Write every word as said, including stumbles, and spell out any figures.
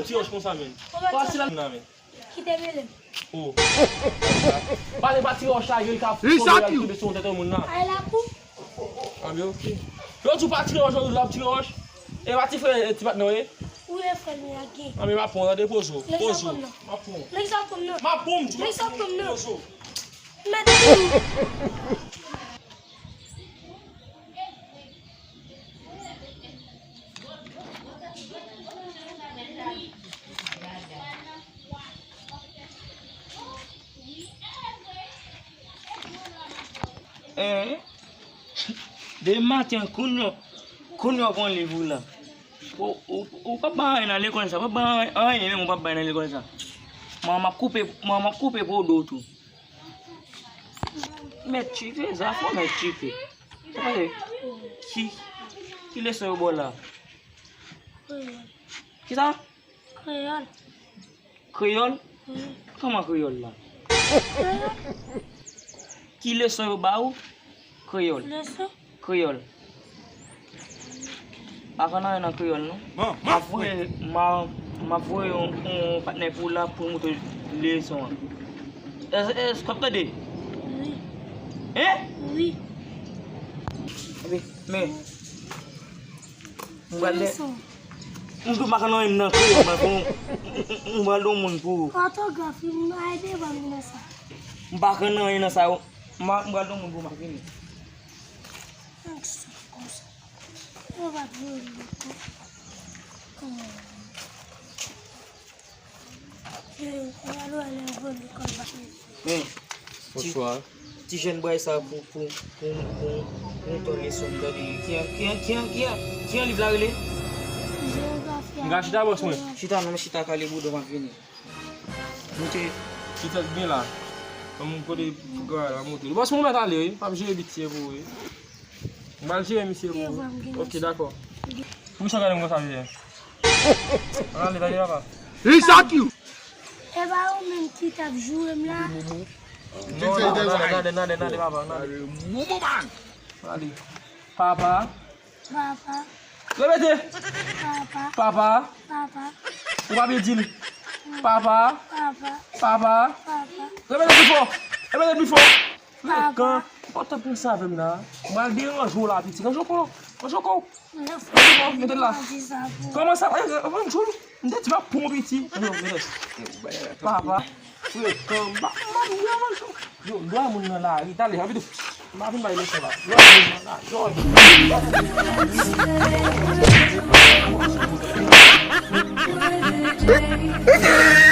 Ti wòch konsa, men. Pase la nan men. Kite mele m. Oh. Pale pa ti wòch la, yo ka foto yo al kebe sou tèt moun nan. Ay la pou. A byen, ok. Yo di w pa tire wòch, yo di w ap tire wòch. E pa ti frè, e ti patnè w ye? Ou ye frè m ye ak gen. A men m ap pran, tande, pozo. Pozo. M ap pran. Nèg sa pran m nan. M ap pran, m di w. Nèg sa pran m nan. Pozo. Mèt tou. Hein? Demen maten, kounye a, kounye a w pran liv ou la. Ou, ou, ou p ap bay anyen nan lekòl sa, p ap bay anyen, menm ou p ap bay nan lekòl sa. Mwen, m ap koupe, mwen, m ap koupe pou do tou. Mèt tchife, zafè mèt tchife. Sa pase? Ki, ki leson yo ba w la? Kisa? Kreyòl. Kreyòl? Wi. Kòman kreyòl la? Kreyòl. Ki leson yo ba ou? Kreyòl. Leson? Kreyòl. Pa konn anyen nan kreyòl, non. M ap voye, m a, m ap voye yon, yon patnè pou w la pou l montre w leson an. Èske, èske w ap tande? Wi. Hein? Wi. Ebyen, men. M pral de. Leson. M tou pa konn anyen nan kreyòl, mwen, bon, m, m, m pral di yon moun pou ou. Òtograf, m a ede ban m nan sa. M pa konn anyen nan sa yo. M a, m pral di yon moun pou ou, m ap vini. Ak sa, konsa. Yo pa t vle li tou. Kòman? Men, ti, ti jèn bway sa pou, pou, pou, pou, pou yon ton leson m tande. Ki an, ki an, ki an, ki an, ki an liv la rele? Jewografi. M ka chita, bòs mwen? Chita non, chita, kale bouda w, m ap vini. Moute. Ti tèt byen la. Ban m kote pou gwa la, moute. Bòs mwen, mèt ale, wi. M ap jere bitye pou ou, wi. M al jere misye pou ou. Ok, dakò. Poukisa w gade m konsa, vye? Ann ale, gade papa. Li sa ki. E pa ou menm ki t ap joure m la? Non, non, non, n ale, n ale, n ale, n ale, papa, n ale. N ale. Papa. Papa. Repete. Papa. Papa. Papa. Ou pa byen di l. Papa. Papa. Papa. Papa. Repete pi fò. Repete pi fò. Frekan, ou pa t ap pran sa avè m la. M pral deranje w la, piti. Ranje w kò w. Ranje w kò w. Ranje w kò w, mete l la. Kòman sa? Eh, eh, eh, m te di m ap pran w, piti. Ranje w, mete l. Papa. Frekan, m pa, m pa, m pa ranje w. Yo, lwa moun nan lari, talè, anvi tou. M pa vin bay leson la. Lwa moun nan la, lwa.